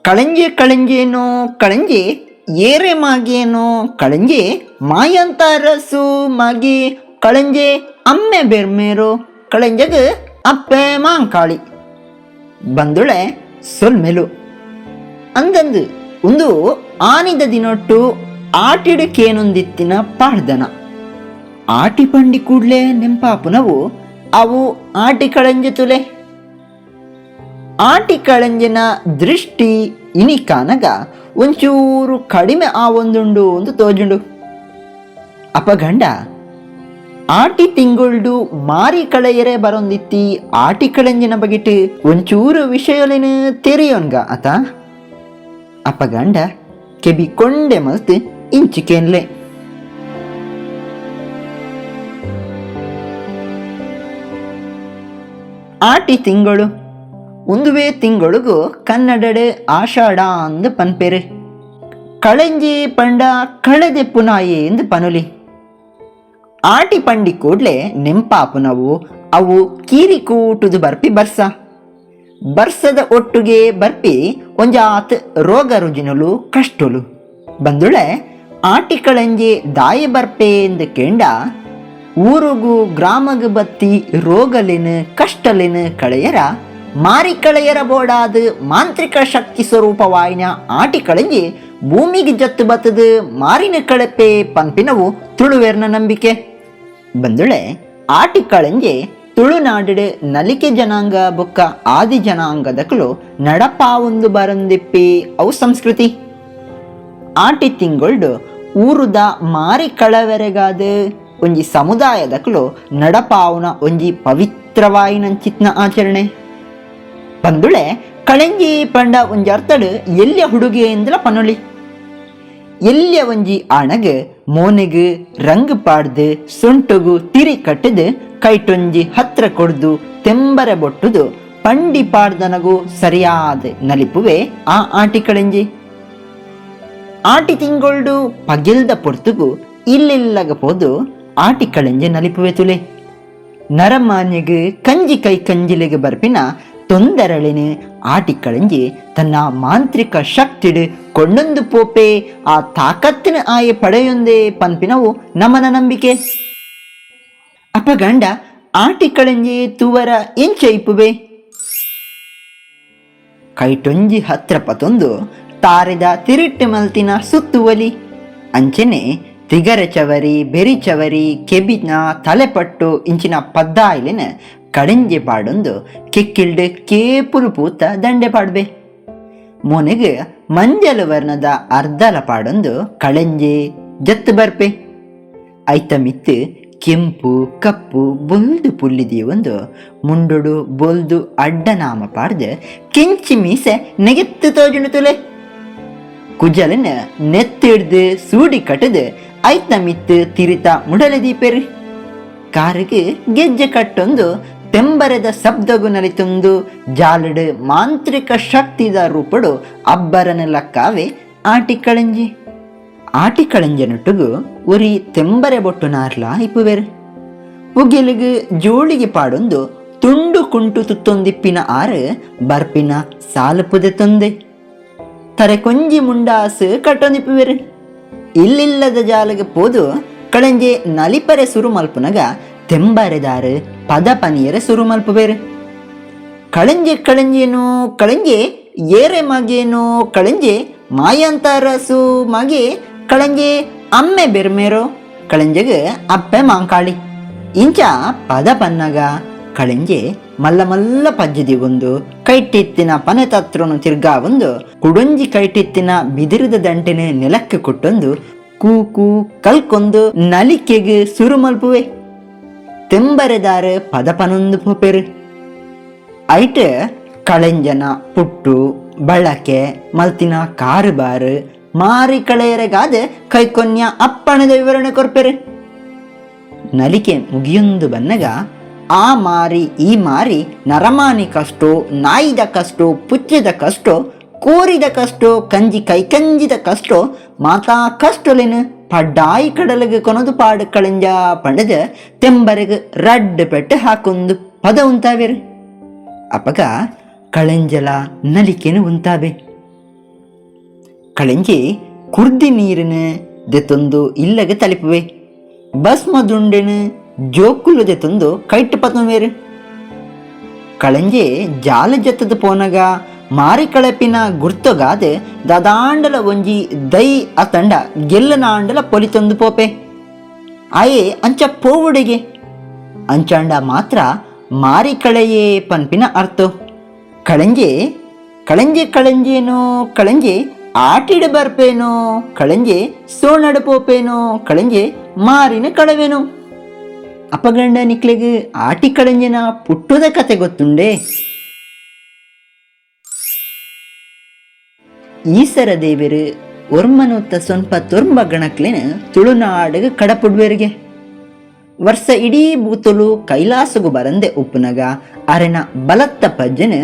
ಕಳಂಜೆ ಕಳಂಜೇನೋ ಕಳಂಜೆ, ಏರೆ ಮಾಗೇನೋ ಕಳಂಜೆ, ಮಾಯಂತ ರಸು ಮಾಗಿ ಕಳಂಜೆ ಅಮ್ಮೆ ಬೆರ್ಮೇರೋ ಕಳಂಜಗ ಅಪ್ಪೆ ಮಾಂಕಾಳಿ ಬಂದುಳೆ ಸೊಲ್ಮೆಲು ಅಂದಂದು ಒಂದು ಆನಿದ ದಿನೊಟ್ಟು ಆಟಿಡಕೇನೊಂದಿತ್ತಿನ ಪಾಡ್ದನ. ಆಟಿ ಪಂಡಿ ಕೂಡ್ಲೆ ನೆಂಪಾಪುನವು ಅವು ಆಟಿ ಕಳಂಜೆ ತುಲೆ. ಆಟಿ ಕಳಂಜನ ದೃಷ್ಟಿ ಇನಿಕಾನಗ ಒಂಚೂರು ಕಡಿಮೆ ಆವೊಂದುಂಡು ಒಂದು ತೋಜುಂಡು. ಅಪಗಂಡ ಆಟಿ ತಿಂಗುಳ್ಡು ಮಾರಿ ಕಳೆಯರೆ ಬರೊಂದಿತ್ತಿ ಆಟಿ ಕಳಂಜನ ಬಗಿಟ್ ಒಂಚೂರು ವಿಷಯೊಲೆನು ತೆರೆಯೋನ್ಗ ಆತ. ಅಪಗಂಡ ಕೆಬಿ ಕೊಂಡೆ ಮಲ್ತ್ ಇಂಚಿಕೇನ್ಲೆ. ಆಟಿ ತಿಂಗಳು ಉಂದುವೆ ತಿಂಗಳಿಗೂ ಕನ್ನಡಡ್ ಆಷಾಢ ಅಂದ್ ಪನ್ಪೆರು. ಕಳೆಂಜಿ ಪಂಡ ಕಳೆದೆ ಪುನಾಯಿ ಎಂದು ಪನುಲಿ. ಆಟಿ ಪಂಡಿ ಕೂಡ್ಲೆ ನೆಂಪಾಪುನವು ಅವು ಕೀರಿ ಕೂಟುದು ಬರ್ಪಿ ಬರ್ಸ. ಬರ್ಸದ ಒಟ್ಟುಗೆ ಬರ್ಪಿ ಒಂಜಾತ್ ರೋಗ ರುಜಿನಲು ಕಷ್ಟಲು ಬಂದುಳೆ. ಆಟಿ ಕಳಂಜಿ ದಾಯಿ ಬರ್ಪೆ ಎಂದು ಕೇಂಡ ಊರುಗು ಗ್ರಾಮಗು ಬತ್ತಿ ರೋಗಲಿನ ಕಷ್ಟಲಿನ ಕಳೆಯರ ಮಾರಿ ಕಳೆಯರ ಬೋಡಾದ ಮಾಂತ್ರಿಕ ಶಕ್ತಿ ಸ್ವರೂಪವಾಯಿನ ಆಟಿ ಕಳಂಜಿ ಭೂಮಿಗೆ ಜತ್ತು ಬತ್ತದು ಮಾರಿನ ಕಳಪೆ ಪನ್ಪಿನವು ತುಳುವೆರ್ನ ನಂಬಿಕೆ ಬಂದುಳೆ. ಆಟಿ ಕಳಂಜೆ ತುಳುನಾಡು ನಲಿಕೆ ಜನಾಂಗ ಬೊಕ್ಕ ಆದಿ ಜನಾಂಗದಕಲು ನಡಪಾವೊಂದು ಬರಂದಿಪ್ಪಿ ಅವು ಸಂಸ್ಕೃತಿ. ಆಟಿ ತಿಂಗೊಳ್ಡು ಊರುದ ಮಾರಿ ಕಳವೆರೆಗಾದ ಒಂಜಿ ಸಮುದಾಯದಕಲು ನಡಪಾವುನ ಒಂಜಿ ಪವಿತ್ರವಾಯಿನಂಚಿತ್ನ ಆಚರಣೆ ಬಂದುಳೆ. ಕಳೆಂಜಿ ಪಂಡ ಒಂಜಿ ಅರ್ಥಡು ಎಲ್ಯ ಹುಡುಗೆ ಎಂದಲ ಪನೊಲಿ. ಎಲ್ಯ ಒಂಜಿ ಆಣಗ್ ಮೋನೆಗ್ ರಂಗ್ ಪಾಡ್ದು, ಸೊಂಟಗು ತಿರಿ ಕಟ್ಟದು, ಕೈಟೊಂಜಿ ಹತ್ರ ಕೊಡ್ದು, ತೆಂಬರೆ ಬೊಟ್ಟುದು ಪಂಡಿ ಪಾಡ್ದನಗು ಸರಿಯಾದ ನಲಿಪುವೆ ಆ ಆಟಿ ಕಳೆಂಜಿ. ಆಟಿ ತಿಂಗೊಳ್ಡು ಪಗಿಲ್ದ ಪೊರ್ತುಗು ಇಲ್ಲಿಲ್ಲಗ ಪೋದು ಆಟಿ ಕಳೆಂಜೆ ನಲಿಪುವೆ ತುಲೆ. ನರಮಾನ್ಯಗ್ ಕಂಜಿ ಕೈ ಕಂಜಿಲಿಗೆ ಬರ್ಪಿನ ತೊಂದರಳಿನ ಆಟಿ ಕಳಂಜಿ ತನ್ನ ಮಾಂತ್ರಿಕ ಶಕ್ತಿಡು ಕೊಂಡೊಂದು ಪೋಪೆ, ಆ ತಾಕತ್ತಿನ ಆಯೆ ಪಡೆಯೊಂದೇ ಪನ್ಪಿನವು ನಮನ ನಂಬಿಕೆ. ಅಪಗಂಡ ಆಟಿ ಕಳಂಜಿ ತೂವರ ಎಂಚ ಇಪ್ಪುವೆ? ಕೈಟೊಂಜಿ ಹತ್ರ ಪತೊಂದು ತಾರೆದ ತಿರಿಟ್ಟು ಮಲ್ತಿನ ಸುತ್ತುವಲಿ. ಅಂಚನೆ ತಿಗರ ಚವರಿ, ಬೆರಿ ಚವರಿ, ಕೆಬಿನ ತಲೆಪಟ್ಟು ಇಂಚಿನ ಪದ್ದಾಯಿಲಿನ ಕಡೆಂಜೆ ಪಾಡೊಂದು ಕೆಕ್ಕಿಲ್ಡ್ ಕೇಪುಲು ಪೂತ ದಂಡೆ ಪಾಡ್ಬೆ. ಮೋನೆಗೆ ಮಂಜಲು ವರ್ಣದ ಅರ್ಧಲ ಪಾಡೊಂದು ಕಳೆಂಜೆ ಜತ್ತು ಬರ್ಪೆ. ಐತ ಮಿತ್ತು ಕೆಂಪು ಕಪ್ಪು ಬೊಲ್ದು ಪುಲ್ಲಿದಿ ಒಂದು ಮುಂಡೊಡು ಬೊಲ್ದು ಅಡ್ಡನಾಮ ಪಾಡ್ದು ಕೆಂಚಿ ಮೀಸೆ ನೆಗೆತ್ತು ತೋಜುಂಡು ತುಲೆ. ಕುಜಲನ ನೆತ್ತಿಡ್ದು ಸೂಡಿ ಕಟ್ಟದು ಐತ ಮಿತ್ತು ತಿರಿತ ಮುಡಲೆ ದೀಪೆರು. ಕಾರಿಗೆ ಗೆಜ್ಜೆ ಕಟ್ಟೊಂದು ತೆಂಬರೆದ ಶಬ್ದಗು ನಲಿತೊಂದು ಜಾಲಡು ಮಾಂತ್ರಿಕ ಶಕ್ತಿದ ರೂಪಡು ಅಬ್ಬರನ ಲಕ್ಕಾವೆ ಆಟಿ ಕಳಂಜಿ. ಆಟಿ ಕಳಂಜನೊಟ್ಟುಗು ಒರಿ ತೆಂಬರೆ ಬೊಟ್ಟು ನಾರ್ಲ ಇಪ್ಪುವೆರು. ಪುಗೆಲಿಗು ಜೋಳಿಗೆ ಪಾಡೊಂದು ತುಂಡು ಕುಂಟು ತುತ್ತೊಂದಿಪ್ಪಿನ ಆರು ಬರ್ಪಿನ ಸಾಲು ಪುದೆ ತೊಂದೆ ತರೆ ಕೊಂಜಿ ಮುಂಡಾಸು ಕಟ್ಟೊಂದಿಪ್ಪುವೆರು. ಇಲ್ಲಿಲ್ಲದ ಜಾಲಗೆ ಪೋದು ಕಳಂಜೆ ನಲಿಪರೆ ಸುರು ಮಲ್ಪುನಗ ತೆಂಬರೆದಾರು ಪದ ಪನಿಯರೆ ಸುರು ಮಲ್ಪುವೆರು. ಕಳಂಜೆ ಕಳಂಜೇನು ಕಳಂಜೆ, ಏರೆ ಮಗೇನು ಕಳಂಜೆ, ಮಾಯಂತ ರಸು ಮಗೆ ಕಳಂಜೆ ಅಮ್ಮೆ ಬೆರ್ಮೇರೋ ಕಳಂಜೆಗ್ ಅಪ್ಪೆ ಮಾಂಕಾಳಿ ಇಂಚ ಪದ ಪನ್ನಗ ಕಳಂಜೆ ಮಲ್ಲ ಮಲ್ಲ ಪಜ್ಜದಿ ಒಂದು ಕೈಟಿತ್ತಿನ ಪನೆ ತತ್ರನು ತಿರ್ಗಾ ಒಂದು ಕುಡೊಂಜಿ ಕೈಟಿತ್ತಿನ ಬಿದಿರದ ದಂಟಿನ ನೆಲಕ್ಕೆ ಕೊಟ್ಟೊಂದು ಕೂಕು ಕಲ್ಕೊಂದು ನಲಿಕೆಗೆ ಸುರು ಮಲ್ಪುವೆ. ತೆಂಬರೆದಾರ ಪದ ಪನೊಂದು ಪೋಪೆರು. ಐಟ್ ಕಳೆಂಜನ ಪುಟ್ಟು ಬಳಕೆ ಮಲ್ತಿನ ಕಾರುಬಾರು ಮಾರಿ ಕಳೆಯರೆಗಾದ ಕೈಕೊನ್ಯ ಅಪ್ಪಣದ ವಿವರಣೆ ಕೊರ್ಪೆರು. ನಲಿಕೆ ಮುಗಿಯೊಂದು ಬನ್ನಗ ಆ ಮಾರಿ ಈ ಮಾರಿ ನರಮಾನಿ ಕಷ್ಟೋ, ನಾಯಿದ ಕಷ್ಟೋ, ಪುಚ್ಚದ ಕಷ್ಟೋ, ಕೋರಿದ ಕಷ್ಟೋ, ಕಂಜಿ ಕೈಕಂಜಿದ ಕಷ್ಟೋ, ಮಾತಾ ಕಷ್ಟೊಲೆನು ಪಡ್ಡಾಯಿ ಕಡಲಿಗೆ ಕೊನದು ಪಾಡು ಕಳೆಂಜ ಪಂಡದ ತೆಂಬರೆಗ್ ರಡ್ಡು ಪೆಟ್ಟು ಹಾಕೊಂದು ಪದ ಉಂತಾವೆರು. ಅಪಗ ಕಳೆಂಜಲ ನಲಿಕೆನು ಉಂತಾವೆ. ಕಳೆಂಜೆ ಕುರ್ದಿ ನೀರಿನ ದೆತ್ತೊಂದು ಇಲ್ಲಗೆ ತಲುಪುವೆ. ಭಸ್ಮ ದುಂಡೆನು ಜೋಕುಲು ದೆತ್ತೊಂದು ಕೈಟ್ ಪತ್ತೊಂವೇರು. ಕಳಂಜೆ ಜಾಲ ಜತ್ತದ ಪೋನಗ ಮಾರಿ ಕಳಪಿನ ಗುರ್ತೊಗಾದ್ ದಾದಾಂಡಲ ಒಂಜಿ ದೈ ಅತಂಡ ಗೆಲ್ಲನಾಂಡಲ ಪೊಲಿತೊಂದು ಪೋಪೆ. ಆಯೆ ಅಂಚ ಪೋವುಡೆಗೆ ಅಂಚಾಂಡ ಮಾತ್ರ ಮಾರಿ ಕಳೆಯೇ ಪನ್ಪಿನ ಅರ್ಥೊ. ಕಳಂಜೆ ಕಳಂಜೆ ಕಳಂಜೇನೋ ಕಳಂಜೆ ಆಟಿಡ ಬರ್ಪೇನೋ ಕಳಂಜೆ ಸೋಣಡ ಪೋಪೇನೋ ಕಳಂಜೆ ಮಾರಿನ ಕಳವೇನೋ. ಅಪಗಂಡ ನಿಕ್ಲೆಗ್ ಆಟಿ ಕಳಂಜೆನ ಪುಟ್ಟುದ ಕತೆ ಗೊತ್ತುಂಡೆ? ಈಸರ ದೇವೆರು ಒರ್ಮನುತ್ತ ಸೊನ್ಪ ತೊರ್ಂಬ ಗಣಕ್ಲೆನ್ ತುಳುನಾಡುಗ್ ಕಡಪುಡ್ವೆರ್ಗೆ. ವರ್ಷ ಇಡೀ ಬೂತೊಲು ಕೈಲಾಸಗು ಬರಂದೆ ಉಪ್ಪುನಗ ಅರೆನ ಬಲತ್ತ ಪಜ್ಜೆನ್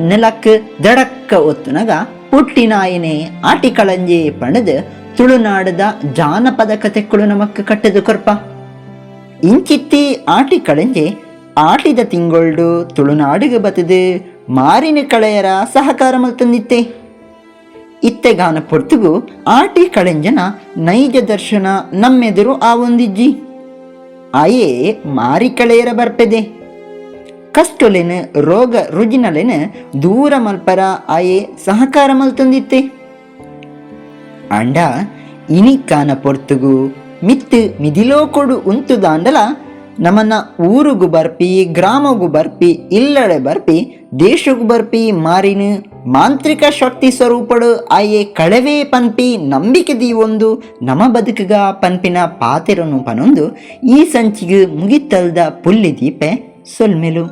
ನೆಲಕ್ ದಡಕ್ಕ ಒತ್ತುನಗ ಪುಟ್ಟಿನಾಯನೆ ಆಟಿ ಕಳಂಜೆ ಪಂಡದ್ ತುಳುನಾಡದ ಜಾನಪದ ಕತೆಕ್ಕುಳು ನಮಕ್ ಕಟ್ಟದು ಕೊರ್ಪ. ಇಂಚಿತ್ತಿ ಆಟಿ ಕಳಂಜೆ ಆಟಿದ ತಿಂಗೊಳ್ಡು ತುಳುನಾಡಿಗೆ ಬತ್ತದು ಮಾರಿನ ಕಳೆಯರ ಸಹಕಾರ ಮಲ್ತಂದಿತ್ತೆ. ಇತ್ತೆಗಾನ ಪೊರ್ತುಗು ಆಟಿ ಕಳೆಂಜನ ನೈಜ ದರ್ಶನ ನಮ್ಮೆದುರು ಆವೊಂದಿಜ್ಜಿ. ಆಯೇ ಮಾರಿ ಕಳೆಯರ ಬರ್ಪೆದೆ. ಕಷ್ಟೊಲೆನ್ ರೋಗ ರುಜಿನಲೆನ್ ದೂರ ಮಲ್ಪರ ಆಯೆ ಸಹಕಾರ ಮಲ್ತಂದಿತ್ತೆ. ಆಂಡ ಇನಿಕ್ಕಾನ ಪೊರ್ತುಗು ಮಿತ್ತು ಮಿದಿಲೋಕೊಡು ಉಂತುದಾಂಡಲ ನಮನ ಊರುಗು ಬರ್ಪಿ, ಗ್ರಾಮಗು ಬರ್ಪಿ, ಇಲ್ಲಡೆ ಬರ್ಪಿ, ದೇಶಗು ಬರ್ಪಿ ಮಾರಿನ ಮಾಂತ್ರಿಕ ಶಕ್ತಿ ಸ್ವರೂಪಡು ಆಯೆ ಕಳವೇ ಪನ್ಪಿ ನಂಬಿಕೆ ದೀವೊಂದು ನಮ ಬದುಕುಗ ಪನ್ಪಿನ ಪಾತೆರನು ಪನೊಂದು ಈ ಸಂಚಿಗೆ ಮುಗಿತಲ್ದ ಪುಲ್ಲಿ ದೀಪೆ. ಸೊಲ್ಮೆಲು.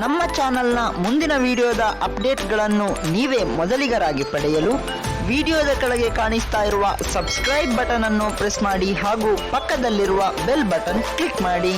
ನಮ್ಮ ಚಾನಲ್ನ ಮುಂದಿನ ವಿಡಿಯೋದ ಅಪ್ಡೇಟ್ಗಳನ್ನು ನೀವೇ ಮೊದಲಿಗರಾಗಿ ಪಡೆಯಲು ವಿಡಿಯೋದ ಕೆಳಗೆ ಕಾಣಿಸ್ತಾ ಇರುವ ಸಬ್ಸ್ಕ್ರೈಬ್ ಬಟನ್ ಅನ್ನು ಪ್ರೆಸ್ ಮಾಡಿ ಹಾಗೂ ಪಕ್ಕದಲ್ಲಿರುವ ಬೆಲ್ ಬಟನ್ ಕ್ಲಿಕ್ ಮಾಡಿ.